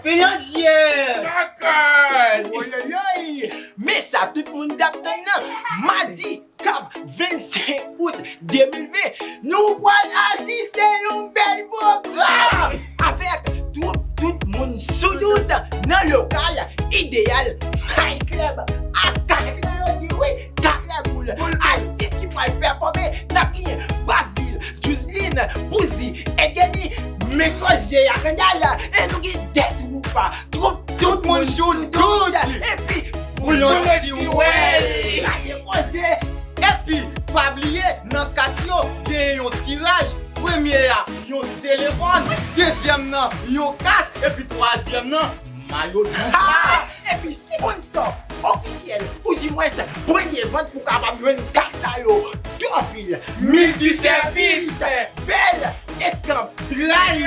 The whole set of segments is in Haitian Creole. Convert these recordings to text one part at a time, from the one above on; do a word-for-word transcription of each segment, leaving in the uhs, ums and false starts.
Filandye! Kakay! Woyoyoy! Men sa tout moun t ap tann nan, madi k ap vennsenk out de mil ven, nou pral asiste yon bèl pwogram avèk twoup Tout Moun Sou Dout nan lokal Idéal Night Club a katrè, wi, katrè boul. Atis ki pral pèfòme, n ap genyen Bazil, Juzlin, Bouzi, Edeni, men koze a Kandal, e nou gen de twoup, twoup Tout Moun Sou Dout, epi Boulon Siwèl. Gade koze. Epi, pa bliye, nan kat yo, gen yon tiraj, premye a, yon telefòn, dezyèm nan, yon kas, epi twazyèm nan, mayo dou. Ah! Epi sponsò ofisyèl, oudimwens, premye vant pou kapab jwenn kat sa yo, Deauville Miltisèvis, Bèl Eskanp Dray,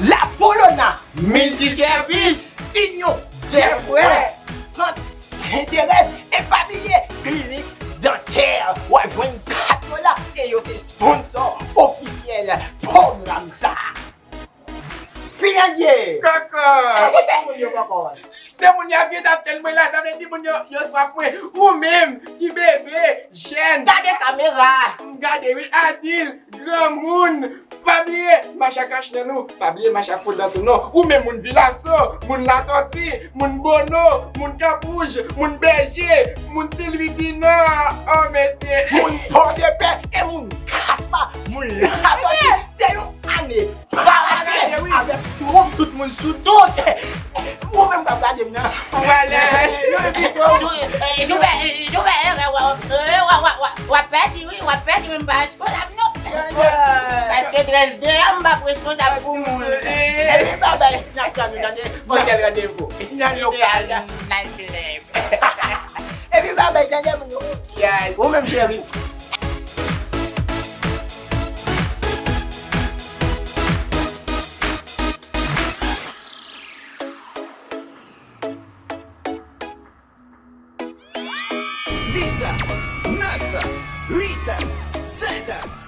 La Polona Miltisèvis, Inyon dè Frè, Sant Senterèz, e pa bliye Klinik Dantè. W ap jwenn kat yo la, e yo se sponsò ofisyèl pwogram sa. Filandye! Kòkò! Sa moun yo kòkò. Se moun y ap gen t ap tèl mwen la, sa vle di moun yo, yo swaf mwen. Ou menm, ti bebe, jèn. Gade kamera. M gade, wi, adil, granmoun. Pa bliye, mache ak kach nan nou. Pa bliye, mache ak fo dan tou non. Ou menm moun Vilaso, moun Latòti, moun Bono, moun Kap Wouj, moun Bèje, moun Silvidinò. Oh, mesye. Moun Pòdepè e moun Kaspa, moun Latòti. Se yon ane parade, wi, avèk twoup Tout Moun Sou Dout. Ou menm k ap gade m nan. Wè lè. Jouvè, Jouvè, w ap pèdi, wi, w ap pèdi, wi, m pa reskonsab non. Paske trèz de an, m pa reskonsab pou moun. Epi babay, n ap tann ou, tande. Mwen gen randevou nan lokal. Nan klèb. Epi babay, tande moun yo. Yes. Ou menm, cheri. Dis, nèf, uit, sèt.